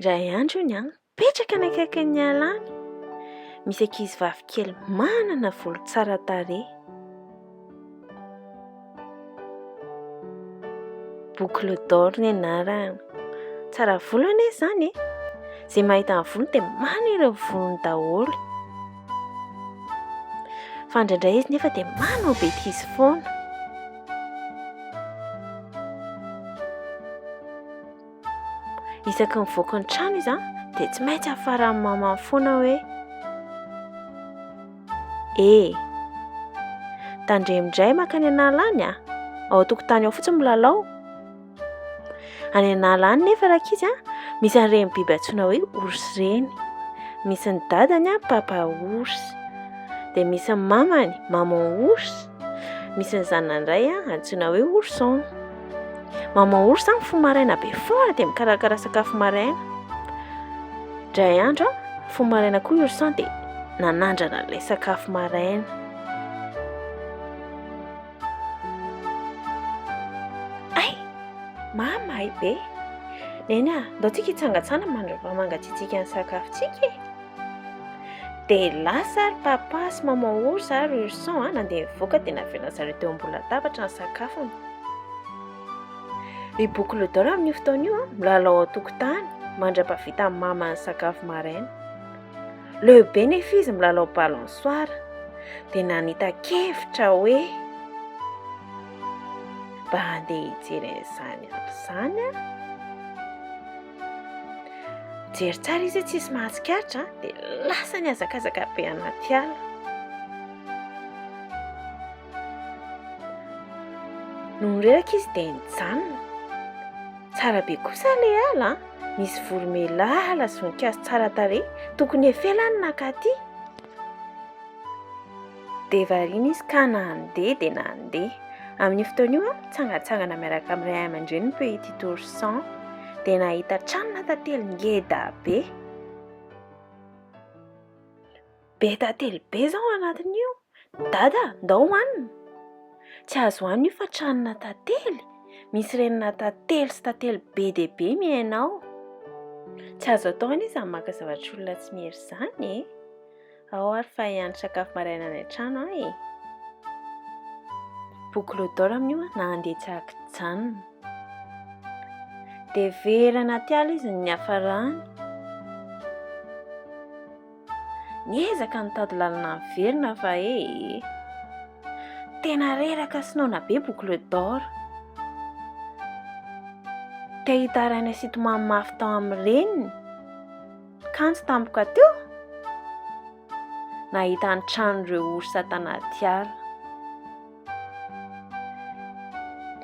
Indray andro hono an, mipetraka any akaikin'ny ala any, misy ankizivavy kely manana volo tsara tarehy. Boucle d'or ny anarany. Tsara volo anie izany e! Izay mahita ny volony dia maniry ny volony daholo. Fa indraindray izy nefa dia manao betizy foana. Isaky ny mivoaka ny trano izy dia tsy maintsy hafaran'ny mamany foana hoe E! Tandremo indray mankany an'ala any a! Ao an-tokotany ao fotsiny milalao. Any an'ala any nefa rankizy a, misy an'ireny biby antsoina hoe ours ireny. Misy ny dadany a, papa ours. Dia misy ny mamany, maman ours. Misy ny zanany indray a, antsoina hoe ourson. Maman ours mifoha maraina be foana dia mikarakara sakafo maraina. Indray andro, mifoha maraina koa i ourson dia nanandrana an'ilay sakafo maraina. Ay! Mamay be! Neny a, ndao tsika hitsangatsana mandra-pamangatsiatsiaka ny sakafontsika e! Dia lasa ary papa sy maman ours ary ourson a, nandeha nivoaka dia navelan'ny zareo teo ambony latabatra ny sakafony. Ry boucle d'or amin'io fotoana io a, milalao an-tokotany mandra-pahavitan'ny mamany sakafo maraina. Leo be nefa izy milalao balançoire dia nanita-kevitra hoe mba handeha hijery an'izany andro izany aho. Mijery tsara izy hoe tsisy mahatsikaritra dia lasa nihazakazaka be anaty ala. Nony reraka izy dia nijanona. Tsara be kosa ilay ala an! Nisy voromailala sy voninkazo tsara tarehy, tokony efela ny nankaty. Dia variana izy ka nandeha dia nandeha. Amin'io fotoana io, mitsangantsangana miaraka amin'ny ray aman-dreniny Petit Ourson, dia nahita tranona tantely ngeda be. Be tantely be izao ao anatin'io. Dada, ndao hohanina. Tsy azo hohanina io fa tranona tantely. Misy renina tantely sy tantely be dia be miaina ao. Tsy azo atao anie izany maka zavatr'olona tsy miery izany e. Ao ary fa hiandry sakafo maraina any an-trano aho e. Boucle d'or amin'io na handeha tsy ankijanona. Dia very anaty ala izy ny niafarany. Niezaka nitady lalana niverina fa ee. Tena reraka sy noana be boucle d'or. Te hitaraina sy hitomany mafy tao amin'ny reniny. Kanjo tampoka teo, nahita ny tranon'ireo orsa tanaty ala.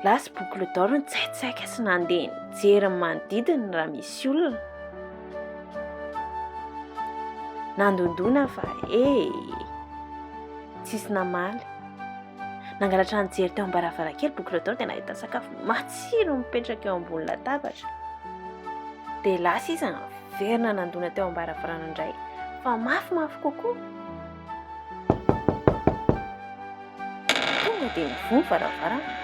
Lasa boucle d'or nitsaitsaika sy nandeha nijery ny manodidina raha misy olona. Nandondona fa ee, tsisy namaly. Nangalatra nijery teo am-baravarankely boucle d'or dia nahita sakafo matsiro mipetraka eo ambony latabatra. Dia lasa izy niverina nandona teo am-baravarana indray fa mafimafy kokoa. Tonga dia nivoha ny varavarana.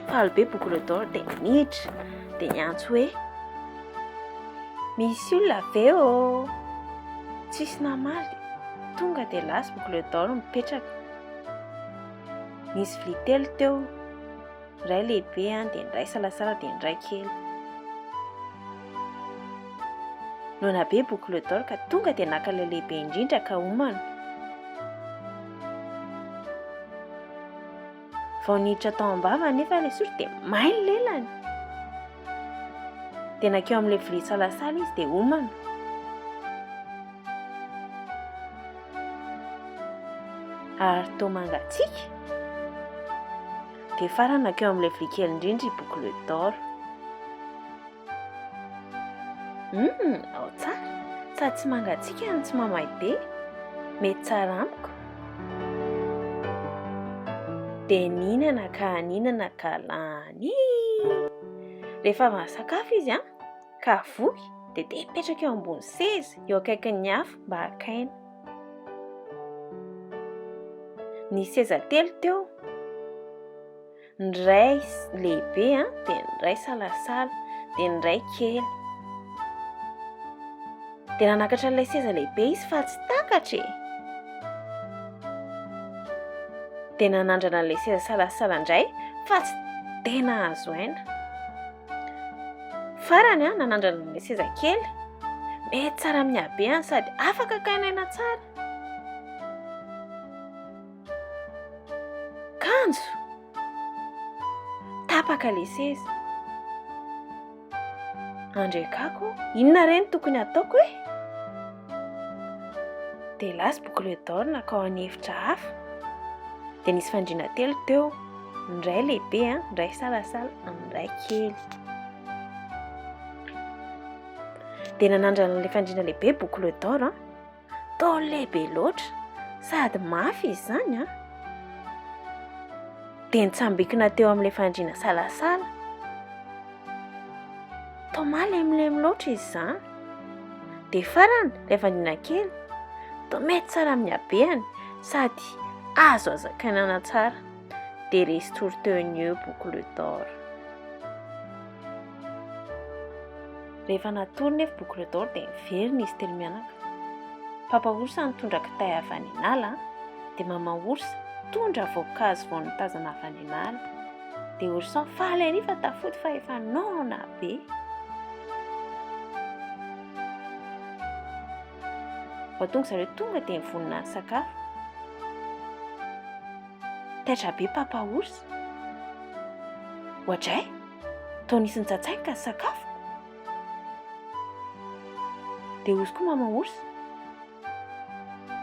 Faly be boucle d'or dia niditra dia niantso hoe misy olona ve ô? Tsisy namaly. Tonga dia lasa boucle d'or mipetraka. Nisy vilia telo teo, ny iray lehibe dia ny iray salasala dia ny iray kely. Noana be boucle d'or ka tonga dia naka ilay lehibe indrindra ka homana. Vao niditra tao am-bava anefa ilay sotro dia may ny lelany. Dia nankeo amin'ilay vilia salasala izy dia homana. Ary toa mangatsiaka. Dia farany nankeo amin'ilay vilia kely indrindra i Boucle d'Or. Hum, ao tsara. Sady tsy mangatsiaka no tsy mamay be. Mety tsara amiko. Dia nihinana ka nihinana ka lany. Rehefa avy nisakafo izy an, ka voky dia te hipetraka eo ambony seza eo akaikin'ny afo mba haka aina. Nisy seza telo teo, ny iray lehibe dia ny iray salasala dia ny iray kely. Dia nanakatra an'ilay seza lehibe izy fa tsy takatra e! Dia nanandrana an'ilay seza salasala indray fa tsy dia nahazo aina. Farany, nanandrana an'ilay seza kely. Mety tsara amin'ny habehany sady afaka hakana aina tsara. Kanjo! Tapaka ilay seza. Andriakako, inona re no tokony hataoko e? Dia lasa boucle d'or nankao an'efitra hafa. Dia nisy fandriana telo teo. Ny iray lehibe, ny iray salasala, ny iray kely. Dia nanandrana an'ilay fandriana lehibe boucle d'or. Toa lehibe loatra sady mafy izy izany an! Dia nitsambikina teo amin'ilay fandriana salasala. Toa malemilemy loatra izy izany. Dia farany, ilay fandriana kely, toa mety tsara amin'ny habehany sady azo azakainana tsara. Dia resy tory teo ny eo boucle d'or. Rehefa natory nefa Boucle d'Or dia niverina izy telo mianaka. Papa Ours nitondra kitay avy any an'ala dia Mama Ours nitondra voankazo vao notazana avy any an'ala. Dia Ourson faly ery fa tafody fa efa noana be. Vao tonga zareo tonga dia nivonona nisakafo. Taitra be Papa Ours. Oadray! Toa nisy nitsatsaingoka ny sakafoko. Dia hozy koa Mama Ours.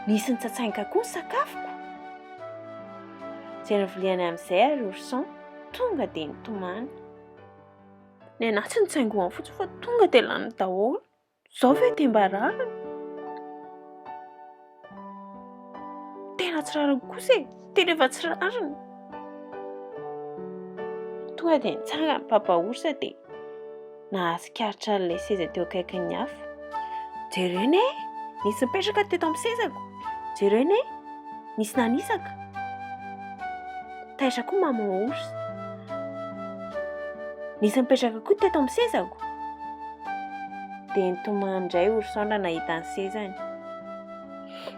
Nisy nitsatsaingoka koa ny sakafoko. Izay noviliany amin'izay ary ourson tonga dia nitomany. Ny ahy tsy nitsaingohany fotsiny fa tonga dia lany daholo. Izao ve dia mba rariny? Tena tsy rariny kosa e! Tena efa tsy rariny! Tonga dia nitsangana ny Papa Ours dia nahatsikaritra an'ilay seza teo akaikin'ny afo. Jereo anie! Nisy nipetraka teto amin'ny sezako! Jereo anie! Nisy nanisaka! Taitra koa Maman Ours. Nisy nipetraka koa teto amin'ny sezako. Dia nitomany indray Ourson raha nahita ny sezany.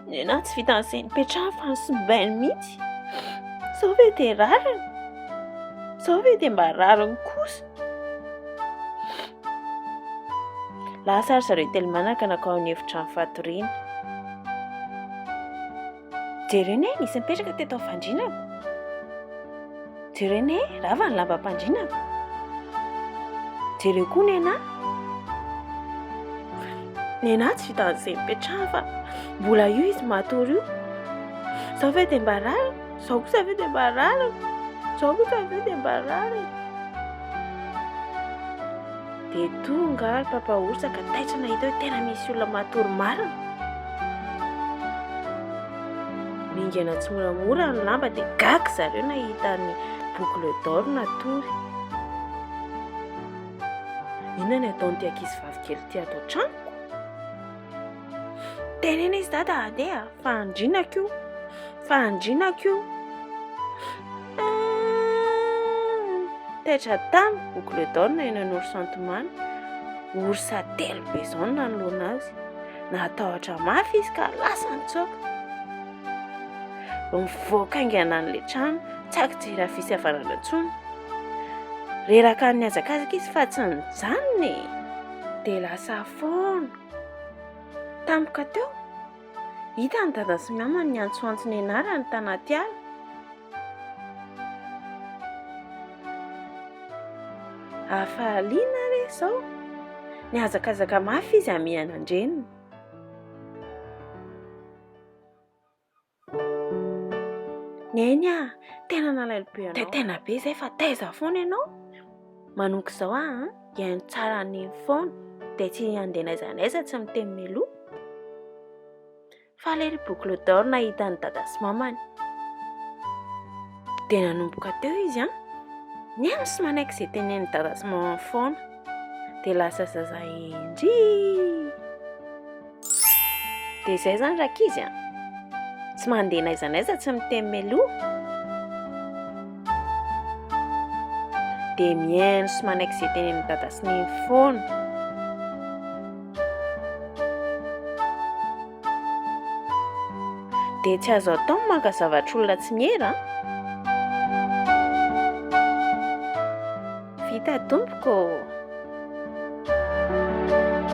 Nenaha tsy vitan'izay nipetrahany fa nosimbainy mihitsy. Izao ve dia rariny? Izao ve dia mba rariny kosa? Lasa ry zareo telo manaka nankao amin'ny efitrano fatoriana. Jereo anie, nisy nipetraka teto amin'ny fandrinako. Jereo anie, rava ny lambam-pandrinako. Jereo koa Nena. Nena tsy vitan'izay nipetrahany fa mbola io izy matory io. Izao ve dia mba rariny? Izao kosa ve dia mba rariny? Izao kosa ve dia mba rariny? Dia tonga ary Papa Ours ka taitra nahita hoe tena misy olona matory marina. Ningana tsimoramora ny lamba dia gaga zareo nahita ny boucle d'or natory. Inona ny ataon'ity ankizivavy kely ity ato an-tranoko? Teneno izy dada handeha fa andrinako io. Fa andrinako io. Taitra tany boucle d'or naheno an'i ourson nitomany. Ours telo be izao no nanoloana azy. Natahotra mafy izy ka lasa nitsoaka. Nivoaka haingana an'ilay trano, tsy ankijery havia sy havanana intsony. Reraka nihazakazaka izy fa tsy nijanona e! Dia lasa foana. Tampoka teo, hitany dada sy mamany niantsoantso ny anarany tanaty ala. Hafaliana re izao! Nihazakazaka mafy izy hamihana an-dreniny. Neny ah, tena nalaelo be anao. Taitaina be izay fa taiza foana ianao? Manomboka izao aho an, hihaino tsara an'i Neny foana, dia tsy handeha n'aiza n'aiza tsy miteny mialoha. Faly ery Boucle d'or nahita an'i Dada sy Mamany. Dia nanomboka teo izy an, nihaino sy manaiky izay tenenin'i Dada sy Mamany foana. Dia lasa zaza hendry. Dia izay izany rankizy an. Tsy mandeha n'aiza n'aiza tsy miteny mialoha. Dia mihaino sy manaiky izay tenenin'i Dada sy Neny foana. Dia tsy azo atao ny maka zavatr'olona tsy miera an! Vita tompoko ô!